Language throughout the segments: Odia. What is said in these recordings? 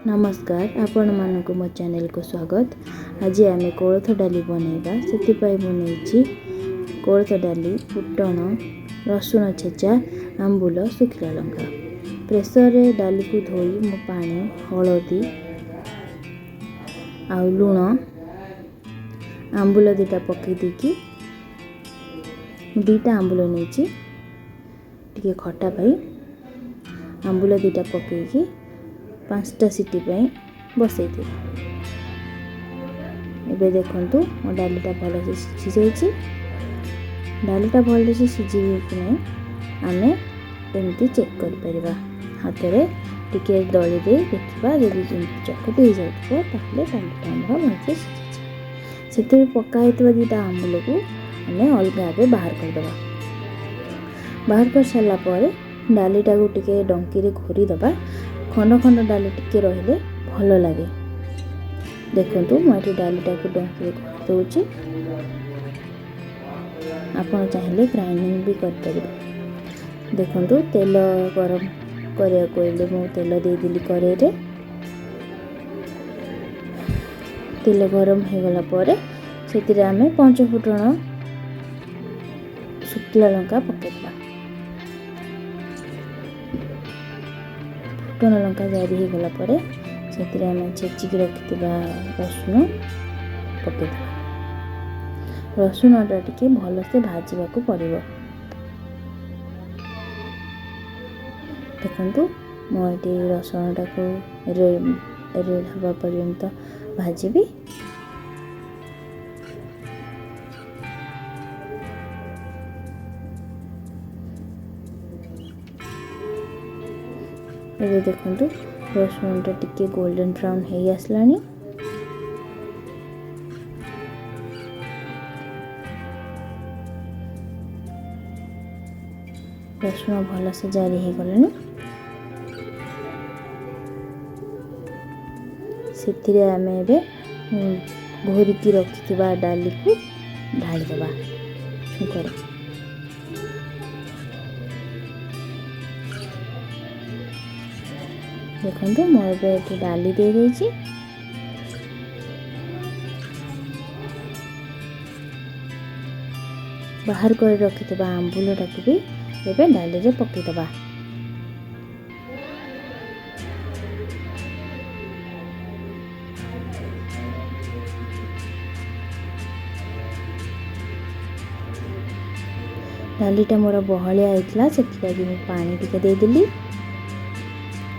ନମସ୍କାର, ଆପଣମାନଙ୍କୁ ମୋ ଚ୍ୟାନେଲକୁ ସ୍ୱାଗତ। ଆଜି ଆମେ କୋଳଥ ଡାଲି ବନେଇବା। ସେଥିପାଇଁ ମୁଁ ନେଇଛି କୋଳଥ ଡାଲି, ଫୁଟଣ, ରସୁଣ ଛେଚା, ଆମ୍ବୁଲ, ଶୁଖିଲା ଲଙ୍କା। ପ୍ରେସରରେ ଡାଲିକୁ ଧୋଇ ମୁଁ ପାଣି, ହଳଦୀ ଆଉ ଲୁଣ, ଆମ୍ବୁଲ 2ଟା ପକାଇ ଦେଇକି, ମୁଁ 2ଟା ଆମ୍ବୁଲ ନେଇଛି ଟିକେ ଖଟା ପାଇଁ, ଆମ୍ବୁଲ 2ଟା ପକାଇକି 5ଟା ସିଟି ପାଇଁ ବସେଇଦେବି। ଏବେ ଦେଖନ୍ତୁ, ମୋ ଡାଲିଟା ଭଲସେ ସିଝି ଯାଇଛି। ଡାଲିଟା ଭଲସେ ସିଝିବି କି ନାହିଁ ଆମେ ଏମିତି ଚେକ୍ କରିପାରିବା। ହାତରେ ଟିକେ ଦଳି ଦେଇ ଦେଖିବା, ଯଦି ଯେମିତି ଚକଟି ହେଇଯାଉଥିବ ତାହେଲେ ଡାଲିଟା ଆମର ଭଲସେ ସିଝିଛି। ସେଥିରେ ପକା ହେଇଥିବା 2ଟା ଆମ୍ବୁଲକୁ ଆମେ ଅଲଗା ଏବେ ବାହାର କରିଦେବା। ବାହାର କରିସାରିଲା ପରେ ଡାଲିଟାକୁ ଟିକେ ଡଙ୍କିରେ ଘୋରିଦେବା। ଖଣ୍ଡ ଖଣ୍ଡ ଡାଲି ଟିକେ ରହିଲେ ଭଲ ଲାଗେ। ଦେଖନ୍ତୁ, ମୁଁ ଏଠି ଡାଲିଟାକୁ ଡଙ୍କିରେ ଘୋରି ଦେଉଛି। ଆପଣ ଚାହିଁଲେ ଗ୍ରାଇଣ୍ଡିଙ୍ଗ ବି କରିପାରିବେ। ଦେଖନ୍ତୁ, ତେଲ ଗରମ କରିବାକୁ ହେଲେ ମୁଁ ତେଲ ଦେଇଦେଲି କରେଇରେ। ତେଲ ଗରମ ହେଇଗଲା ପରେ ସେଥିରେ ଆମେ ପଞ୍ଚ ଫୁଟଣ, ଶୁଖିଲା ଲଙ୍କା ପକାଇଦେବା। ଫୁଟଣ ଲଙ୍କା ଜାରି ହେଇଗଲା ପରେ ସେଥିରେ ଆମେ ଛେଚିକି ରଖିଥିବା ରସୁଣ ପକାଇଦେବା। ରସୁଣଟା ଟିକେ ଭଲସେ ଭାଜିବାକୁ ପଡ଼ିବ। ଦେଖନ୍ତୁ, ମୁଁ ଏଠି ରସୁଣଟାକୁ ରେଡ଼୍ ହେବା ପର୍ଯ୍ୟନ୍ତ ଭାଜିବି। ଏବେ ଦେଖନ୍ତୁ, ରସୁଣଟା ଟିକେ ଗୋଲ୍ଡେନ୍ ବ୍ରାଉନ୍ ହେଇ ଆସିଲାଣି। ରସୁଣ ଭଲସେ ଜାରି ହେଇଗଲାଣି। ସେଥିରେ ଆମେ ଏବେ ଘୋରିକି ରଖିଥିବା ଡାଲିକୁ ଢାଳିଦେବା ଛୁଙ୍କରେ। ଦେଖନ୍ତୁ, ମୁଁ ଏବେ ଏଠି ଡାଲି ଦେଇଦେଇଛି। ବାହାର କରି ରଖିଥିବା ଆମ୍ବୁଲଟାକୁ ବି ଏବେ ଡାଲିରେ ପକାଇଦେବା। ଡାଲିଟା ମୋର ବହଳିଆ ହେଇଥିଲା, ସେଥିଲାଗି ମୁଁ ପାଣି ଟିକେ ଦେଇଦେଲି।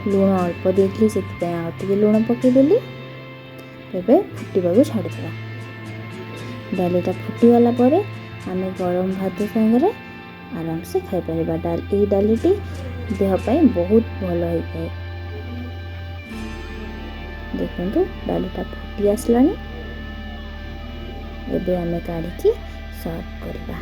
ଲୁଣ ଅଳ୍ପ ଦେଇଥିଲି, ସେଥିପାଇଁ ଆଉ ଟିକେ ଲୁଣ ପକାଇଦେଲି। ଏବେ ଫୁଟିବାକୁ ଛାଡ଼ିଦେବା। ଡାଲିଟା ଫୁଟିଗଲା ପରେ ଆମେ ଗରମ ଭାତ ସାଙ୍ଗରେ ଆରାମସେ ଖାଇପାରିବା। ଏଇ ଡାଲିଟି ଦେହ ପାଇଁ ବହୁତ ଭଲ ହେଇଥାଏ। ଦେଖନ୍ତୁ, ଡାଲିଟା ଫୁଟି ଆସିଲାଣି। ଏବେ ଆମେ କାଢ଼ିକି ସର୍ଭ କରିବା।